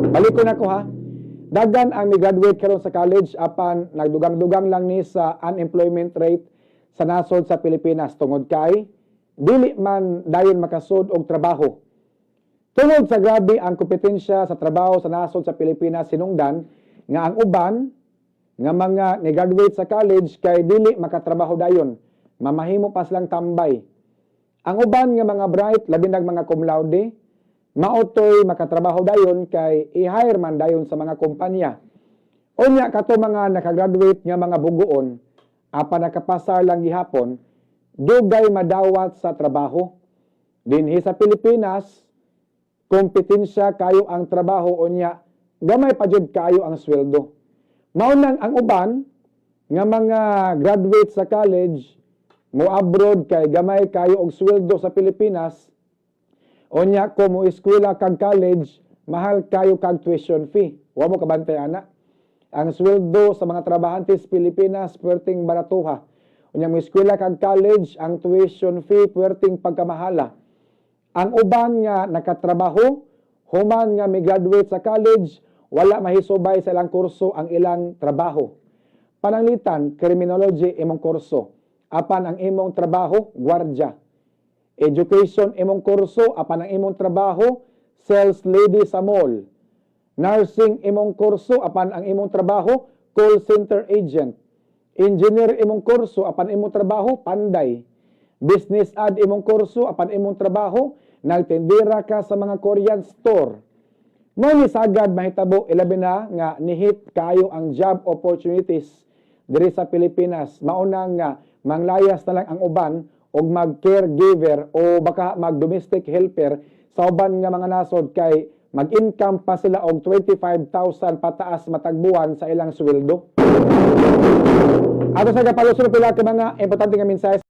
Balik ko na ko ha. Daghan ang mi-graduate karon sa college apan nagdugang-dugang lang ni sa unemployment rate sa nasod sa Pilipinas tungod kay dili man dayon makasud og trabaho. Tungod sa grabe ang kompetensya sa trabaho sa nasod sa Pilipinas, sinungdan nga ang uban nga mga ni-graduate sa college kay dili makatrabaho dayon. Mamahimo pa silang tambay. Ang uban nga mga bright, labi nag mga cum laude, maotoy makatrabaho dayon kay i-hire man dayon sa mga kumpanya. Unya kato mga nakagraduate nga mga bugoon, apan nakapasar lang gihapon, dugay madawat sa trabaho. Dinhi sa Pilipinas, kompetensya kayo ang trabaho, unya gamay pa jud kayo ang sweldo. Mao nang ang uban nga mga graduate sa college mo abroad kay gamay kayo og sweldo sa Pilipinas. Unya ko mo eskwela kag college, mahal kayo kag tuition fee. Wa mo kabantay ana. Ang sweldo sa mga trabahante sa Pilipinas puwerteng baratuha. Unya mo eskwela kag college, ang tuition fee puwerteng pagkamahala. Ang uban nga nakatrabaho, human nga mi-graduate sa college, wala mahisubay sa ilang kurso ang ilang trabaho. Pananglitan, criminology imong kurso, apan ang imong trabaho, gwardya. Education imong kurso, apan ang imong trabaho, sales lady sa mall. Nursing imong kurso, apan ang imong trabaho, call center agent. Engineer imong kurso, apan imong trabaho, panday. Business ad imong kurso, apan imong trabaho, nagtindera ka sa mga Korean store. Mao ni sagad mahitabo, ilabi na nga nihit kayo ang job opportunities diri sa Pilipinas. Mao na nga manglayas na lang ang uban og mag-caregiver o baka mag-domestic helper sa uban nga mga nasod kay mag-income pa sila og 25,000 pataas matag buwan sa ilang sweldo. Ato sa kapalusun pila ka mga importante nga mensahe.